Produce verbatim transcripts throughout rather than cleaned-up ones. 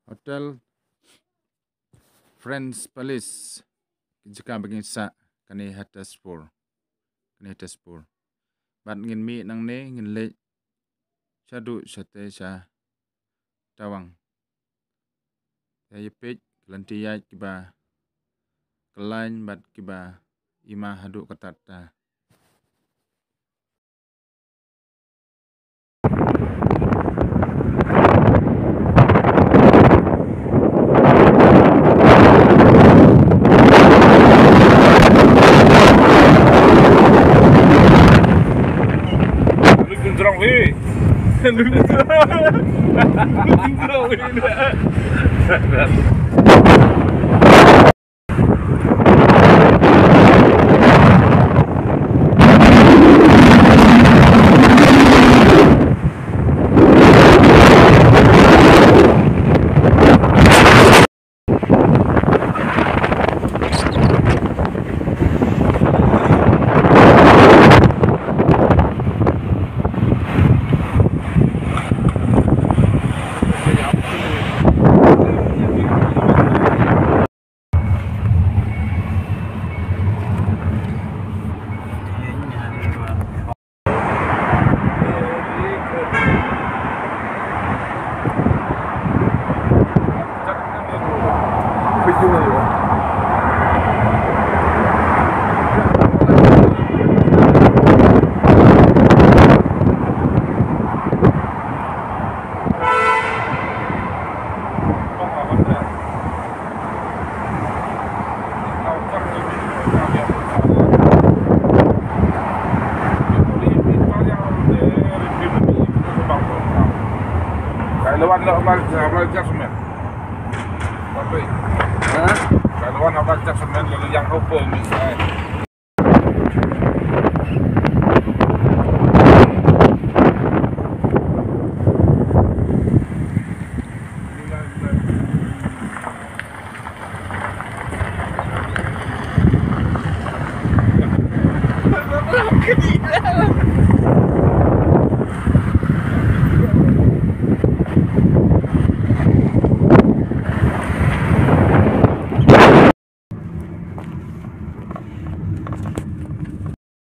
Hotel French Palace, ka jaka ba ngin sah kane ha Tetzpur. Kane ha Tetzpur. Bad ngin mih nangne, ngin leit shaduh shatei sha Tawang. Te ïa peit ki lynti ïaid kiba kyllain bad kiba ima haduh katta katta.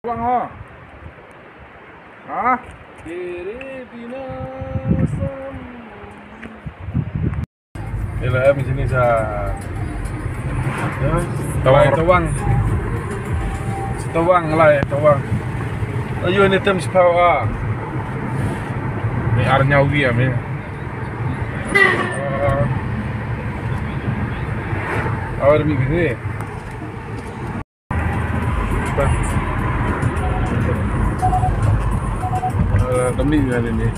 Bang ho. Ha? Kiri bina sam. Ila em sini sa. Ya, Tawang. Lai Tawang. Tawang, Lai Tawang. Ayu ni tem sepau ah. Ni arnyau dia ni. Awal mi ni. Kami dengan ini.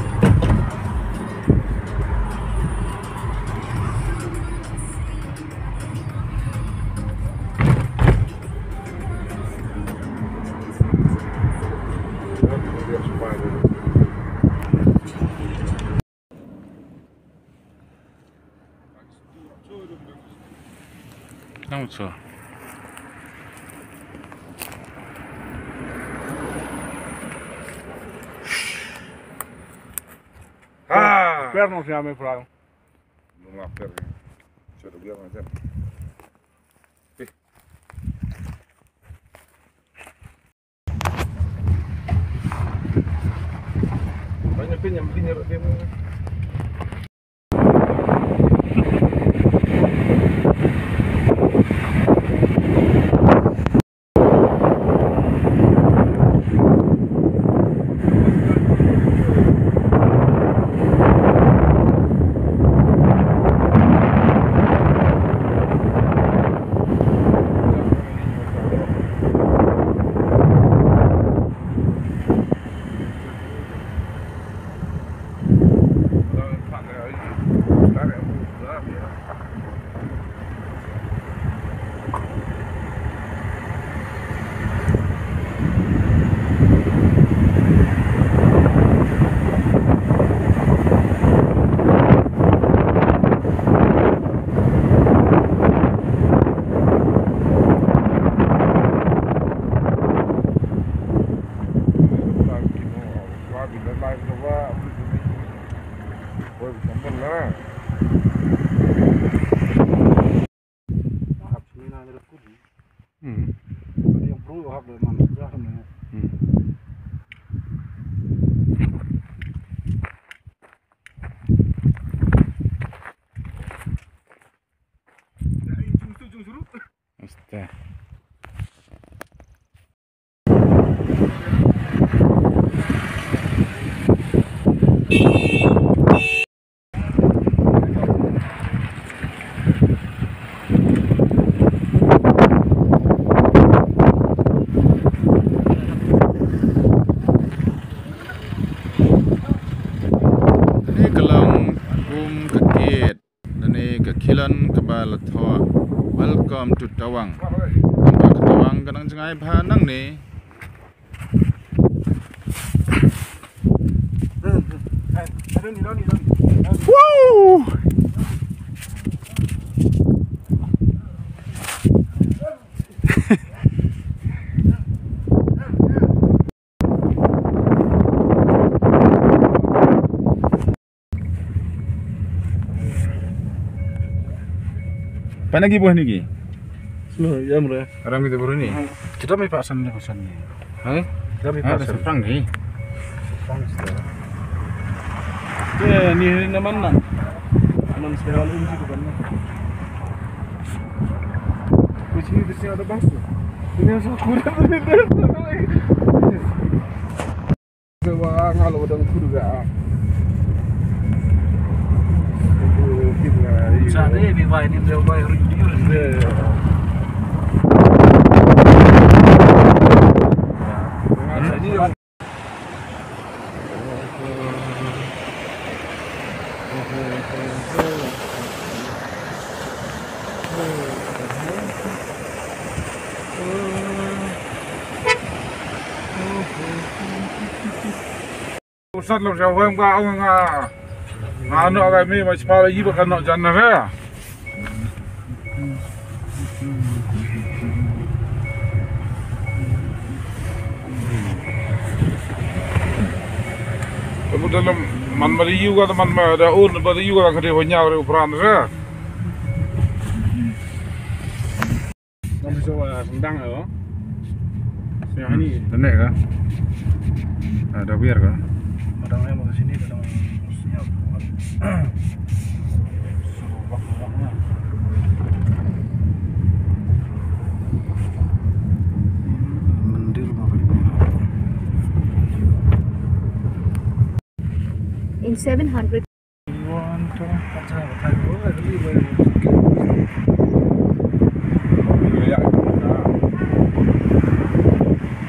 Nang so. Ah. Per no se llame Frank. No la per. Se lo voy a hacer. Hmm. Hmm. Aste. Kane ka long kum ka gate. Nane ka khilon kaba la thoh, "Welcome to Tawang." Kumba ka Tawang ka nang jngai bha nangne. Woo! Pana ki buh ni ki? Snu yam re. Ram kita buru ni. Kita mai pasan ni pasan ni. Hai? Kita mai pasan. Seprang ni. Seprang sta. Ke ni na man na. Man sekarang ini juga kan. Kucing itu sih ada bangsa. Ini asal kurang. Wa nga lo dang kur ga. Sa de bi bai ni de bai ru di ru de. Usat lo sa wem ka ong nga. Nga no ka mi ma chpa la yi ba ka no jan na re. Kamu dalam man mari yu ka man ma da un ba yu ka ka de ba nyaw re upran re. Nang so wa sendang lo. Sini ni. Dane ka? Ah, da biar ka? Padang ai mo sini, padang sini. So wak wak na. Mandir mo ba. In seven hundred.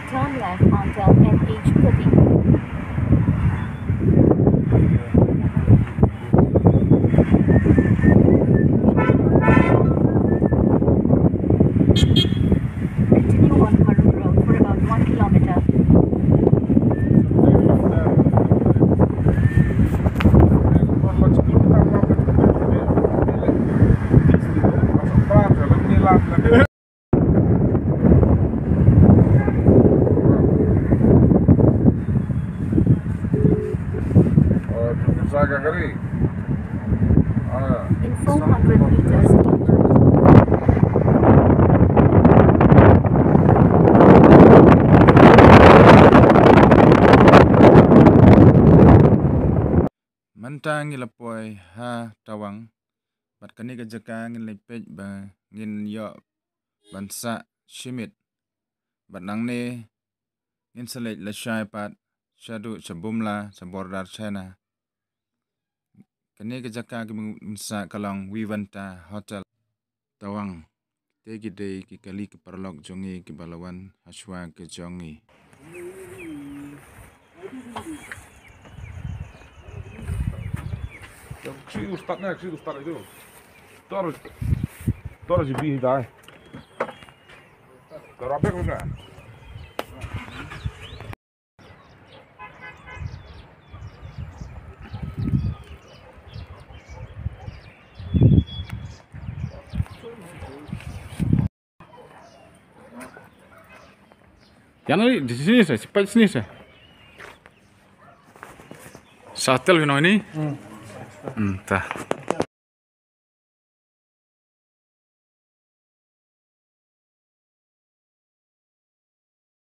Turn left onto N H Kopitiam. Continue on Harun Road for about one kilometer. In four hundred meters, mynta ngi la poi ha Tawang, bad kane ka jaka ngin leit peit ba ngin ïoh ban sah shimit. Bad nangne ngin sa leit lashai pat shaduh sha Bumla, sha border China. Kane ka jaka kaba ngin sah ka long Vivanta Hotel. Tawang. Te ki dei ki kali ki paralok jong ngi kiba la wan hashwa ka jong ngi. Ki ustad na, ki ustad itu. Tor, tor ji bi dai. Tor abek na. Yan ni di sini sa, cepat sini sa. Satel kena ni. Hmm. Hmm, ta.